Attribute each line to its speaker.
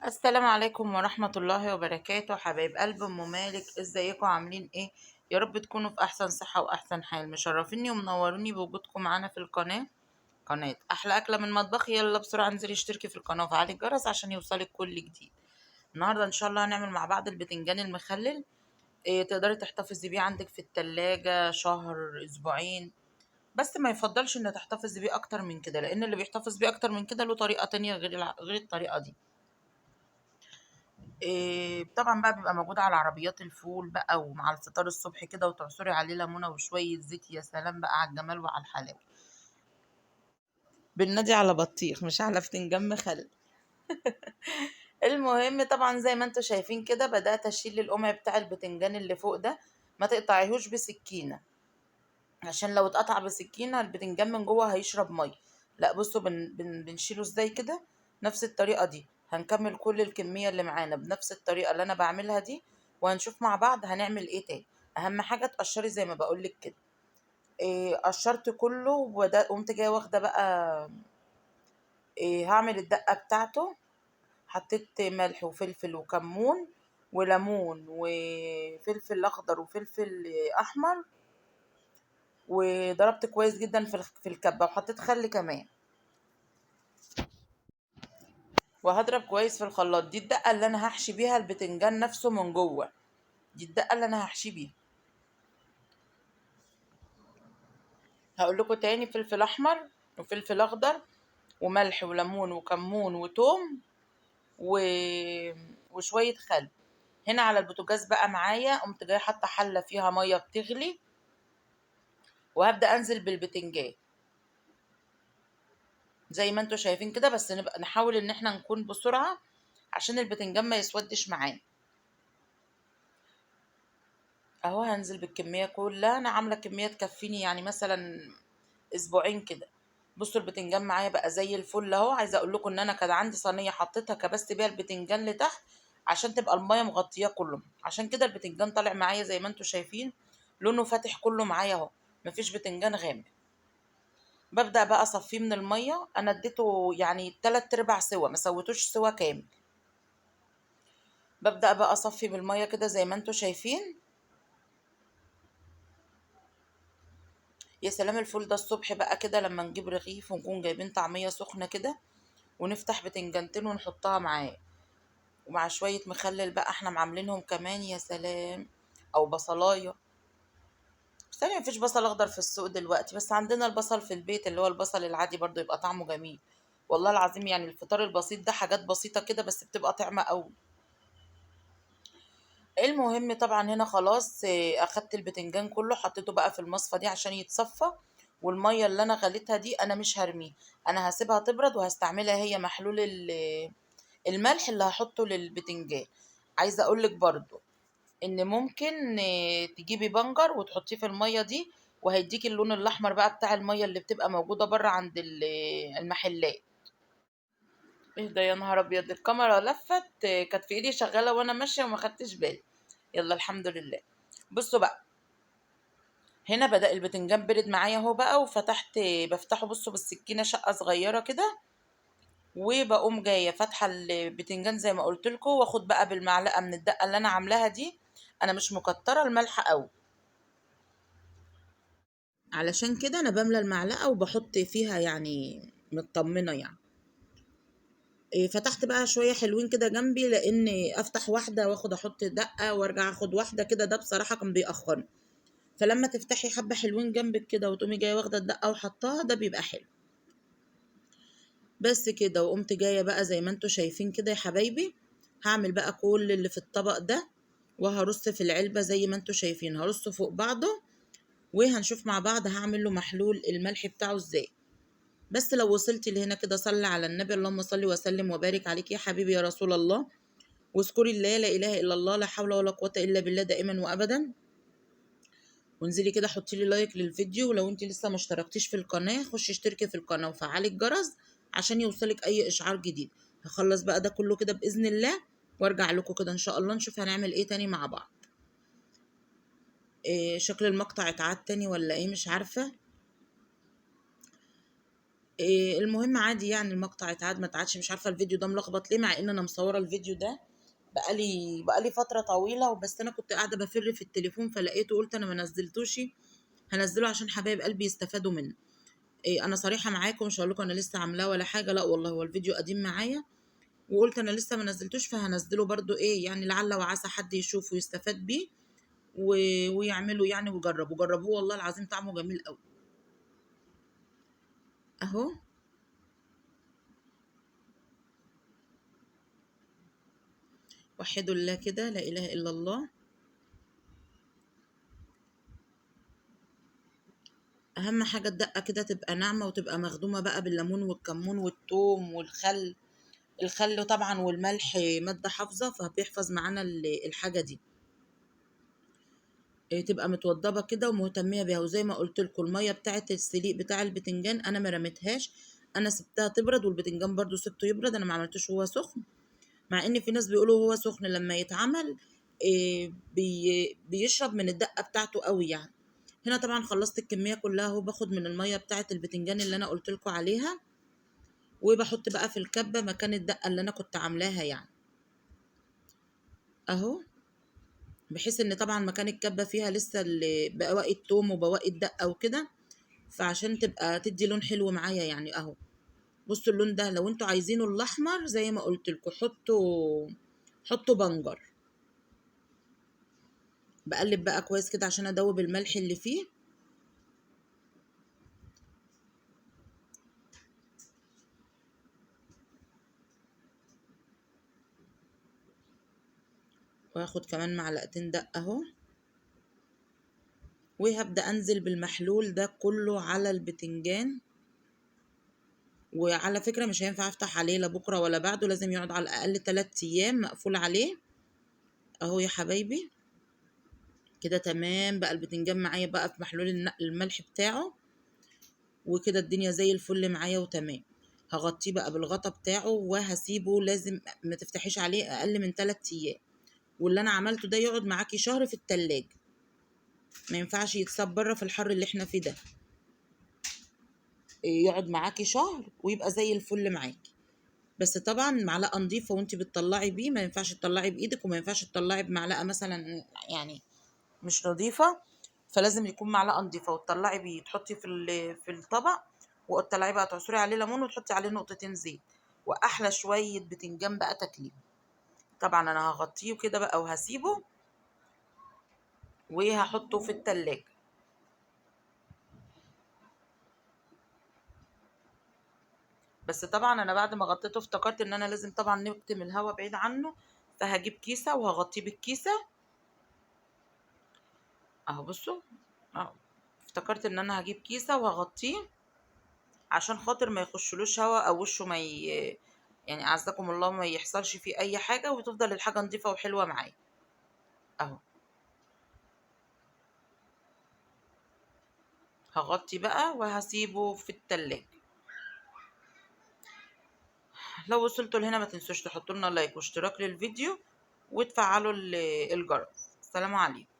Speaker 1: السلام عليكم ورحمة الله وبركاته. حبايب قلب ام مالك، ازيكم عاملين ايه؟ يا رب تكونوا في احسن صحة واحسن حال. مشرفيني ومنوروني بوجودكم معانا في القناة، قناة احلى اكلة من مطبخي. يلا بسرعة انزلي اشتركي في القناة وفعلي الجرس عشان يوصلك كل جديد. النهاردة ان شاء الله هنعمل مع بعض البتنجان المخلل. تقدري تحتفظي بيه عندك في التلاجة شهر اسبوعين، بس ما يفضلش ان تحتفظي بيه اكتر من كده، لان اللي بيحتفظ بيه اكتر من كده له طريقة تانية غير الطريقة دي. طبعا بقى بيبقى موجود على عربيات الفول بقى ومع الفطار الصبح كده، وتعصري عليه ليمونه وشوية زيت، يا سلام بقى على الجمال وعلى الحلاوة. بننادي على بطيخ مش على بتنجان مخلل. المهم طبعا زي ما انتم شايفين كده بدات اشيل القمع بتاع البتنجان اللي فوق ده. ما تقطعيهوش بسكينة، عشان لو اتقطع بسكينة البتنجان من جوه هيشرب مية. لا بصوا بن بن بنشيله ازاي كده، نفس الطريقة دي. هنكمل كل الكمية اللي معانا بنفس الطريقة اللي انا بعملها دي، وهنشوف مع بعض هنعمل ايه تاني. اهم حاجة تقشري زي ما بقولك كده. قشرت كله وقمت جاية واخده بقى، هعمل الدقة بتاعته. حطيت ملح وفلفل وكمون وليمون وفلفل اخضر وفلفل احمر، وضربت كويس جدا في الكبه، وحطيت خل كمان، وهضرب كويس في الخلاط. دي الدقة اللي انا هحشي بيها البتنجان نفسه من جوه، دي الدقة اللي انا هحشي بيها. هقول لكم تاني: فلفل احمر وفلفل اخضر وملح وليمون وكمون وتوم وشوية خل. هنا على البوتاجاز بقى معايا قمت جاية حاطه حله فيها مية بتغلي، وهبدا انزل بالبتنجان زي ما انتوا شايفين كده، بس نبقى نحاول ان احنا نكون بسرعة عشان البتنجان ما يسودش معانا. اهو هنزل بالكمية كلها، انا عامله كمية تكفيني يعني مثلا اسبوعين كده. بصوا البتنجان معايا بقى زي الفل اهو. عايزه اقول لكم ان انا كان عندي صينية حطيتها كبست بيها البتنجان لتحت عشان تبقى المية مغطياه كله، عشان كده البتنجان طالع معايا زي ما انتوا شايفين، لونه فاتح كله معايا اهو، مفيش بتنجان غامق. ببدأ بقى اصفيه من المية. انا اديته يعني 3/4 سوا، ما سويتوش سوا كامل. ببدأ بقى اصفي بالمية كده زي ما انتوا شايفين. يا سلام الفول ده الصبح بقى كده لما نجيب رغيف ونكون جايبين طعمية سخنة كده، ونفتح بتنجانتين ونحطها معاه، ومع شوية مخلل بقى احنا معاملينهم كمان، يا سلام، او بصلاية. بس انا مفيش بصل اخضر في السوق دلوقتي، بس عندنا البصل في البيت اللي هو البصل العادي برضو يبقى طعمه جميل والله العظيم. يعني الفطار البسيط ده حاجات بسيطة كده بس بتبقى طعمة قوي. المهم طبعا هنا خلاص، اخدت البتنجان كله حطيته بقى في المصفى دي عشان يتصفى، والمية اللي انا غليتها دي انا مش هرميها، انا هسيبها تبرد وهستعملها هي محلول الملح اللي هحطه للبتنجان. عايزة اقولك برضو ان ممكن تجيبي بنجر وتحطيه في المية دي، وهيديكي اللون الاحمر بقى بتاع المية اللي بتبقى موجودة بره عند المحلات. ايه ده يا نهار ابيض، الكاميرا لفت، كانت في ايدي شغالة وانا ماشية وما خدتش بالي. يلا الحمد لله. بصوا بقى هنا بدأ البتنجان برد معايا اهو بقى، وفتحت بفتحه بصوا بالسكينة شقة صغيرة كده، وبقوم جاية فاتحة البتنجان زي ما قلت لكم، واخد بقى بالمعلقة من الدقة اللي انا عاملاها دي. انا مش مكترة الملح قوي، علشان كده انا بملى المعلقة وبحط فيها يعني مطمنة يعني. فتحت بقى شوية حلوين كده جنبي، لان افتح واحدة واخد احط دقة وارجع اخد واحدة كده، ده بصراحة كان بيأخرني. فلما تفتحي حبة حلوين جنبك كده وتقومي جاية واخدة الدقة وحطاها، ده بيبقى حلو. بس كده. وقمت جاية بقى زي ما انتوا شايفين كده يا حبايبي، هعمل بقى كل اللي في الطبق ده، وهرص في العلبة زي ما انتوا شايفين، هرصه فوق بعضه، وهنشوف مع بعض هعمل له محلول الملح بتاعه ازاي. بس لو وصلتي لهنا كده صلي على النبي، اللهم صل وسلم وبارك عليك يا حبيبي يا رسول الله، واذكري الله لا اله الا الله لا حول ولا قوة الا بالله دائما وابدا. وانزلي كده حطي لي لايك للفيديو، ولو انت لسه ما اشتركتيش في القناة خشي اشتركي في القناة وفعلي الجرس عشان يوصلك اي اشعار جديد. هخلص بقى ده كله كده باذن الله وارجع لكم كده ان شاء الله، نشوف هنعمل ايه تاني مع بعض. شكل المقطع اتعاد تاني ولا ايه مش عارفه. المهم عادي يعني، المقطع اتعاد ما اتعادش، مش عارفه الفيديو ده ملخبط ليه، مع ان انا مصوره الفيديو ده بقالي فترة طويلة، وبس انا كنت قاعدة بفر في التليفون فلقيته، قلت انا ما نزلتوش، هنزله عشان حبايب قلبي يستفادوا منه. انا صريحه معاكم، مش هقول لكم انا لسه عاملاه ولا حاجة، لا والله هو الفيديو قديم معايا، وقلت انا لسه ما نزلتوش فهنزله برضو، ايه يعني لعل وعسى حد يشوفه ويستفاد بيه ويعمله يعني، وجربوا جربوه والله العظيم طعمه جميل قوي اهو. وحدوا الله كده، لا اله الا الله. اهم حاجة الدقة كده تبقى ناعمة وتبقى مخدومة بقى بالليمون والكمون والثوم والخل، الخل طبعا والملح مادة حافظه، فبيحفظ معانا الحاجة دي. تبقى متوضبه كده ومهتميه بيها. وزي ما قلت لكم المية بتاعه السليق بتاع البتنجان انا ما رميتهاش، انا سبتها تبرد، والبتنجان برضو سبته يبرد، انا ما عملتوش وهو سخن، مع ان في ناس بيقولوا هو سخن لما يتعمل بيشرب من الدقة بتاعته قوي يعني. هنا طبعا خلصت الكمية كلها اهو، باخد من المية بتاعه البتنجان اللي انا قلت لكم عليها، وبحط بقى في الكبه مكان الدقة اللي انا كنت عاملاها يعني اهو، بحيث ان طبعا مكان الكبه فيها لسه بواقي التوم وبواقي الدقة وكده، فعشان تبقى تدي لون حلو معايا يعني اهو. بصوا اللون ده لو انتوا عايزينه الاحمر زي ما قلت لكم حطوا بنجر. بقلب بقى كويس كده عشان ادوب الملح اللي فيه. وهاخد كمان معلقتين دقه اهو، وهبدا انزل بالمحلول ده كله على البتنجان. وعلى فكرة مش هينفع افتح عليه لا بكره ولا بعده، لازم يقعد على الاقل 3 ايام مقفول عليه اهو يا حبايبي كده. تمام بقى البتنجان معايا بقى في محلول الملح بتاعه، وكده الدنيا زي الفل معايا وتمام. هغطيه بقى بالغطا بتاعه وهسيبه، لازم ما تفتحيش عليه اقل من 3 ايام، واللي انا عملته ده يقعد معاكي شهر في التلاجة، ما ينفعش يتساب بره في الحر اللي احنا فيه ده، يقعد معاكي شهر ويبقى زي الفل معاكي. بس طبعا معلقه نظيفة وانت بتطلعي بيه، ما ينفعش تطلعي بايدك، وما ينفعش تطلعي بمعلقه مثلا يعني مش نظيفة، فلازم يكون معلقه نظيفة وتطلعي بيه، تحطي في الطبق وتطلعي بقى تعصري عليه ليمون وتحطي عليه نقطتين زيت، واحلى شوية بتنجان بقى تاكليه. طبعا انا هغطيه كده بقى وهسيبه وهحطه في التلاجة. بس طبعا انا بعد ما غطيته افتكرت ان انا لازم طبعا نكتم الهواء بعيد عنه، فهجيب كيسه وهغطيه بالكيسه اهو. بصوا اهو، افتكرت ان انا هجيب كيسه وهغطيه عشان خاطر ما يخشلوش هواء او وشه ما يعني اعزكم الله ما يحصلش فيه اي حاجة، وتفضل الحاجة نظيفة وحلوه معايا اهو. هغطي بقى وهسيبه في التلاجة. لو وصلتوا لهنا ما تنسوش تحطوا لنا لايك واشتراك للفيديو وتفعلوا الجرس. السلام عليكم.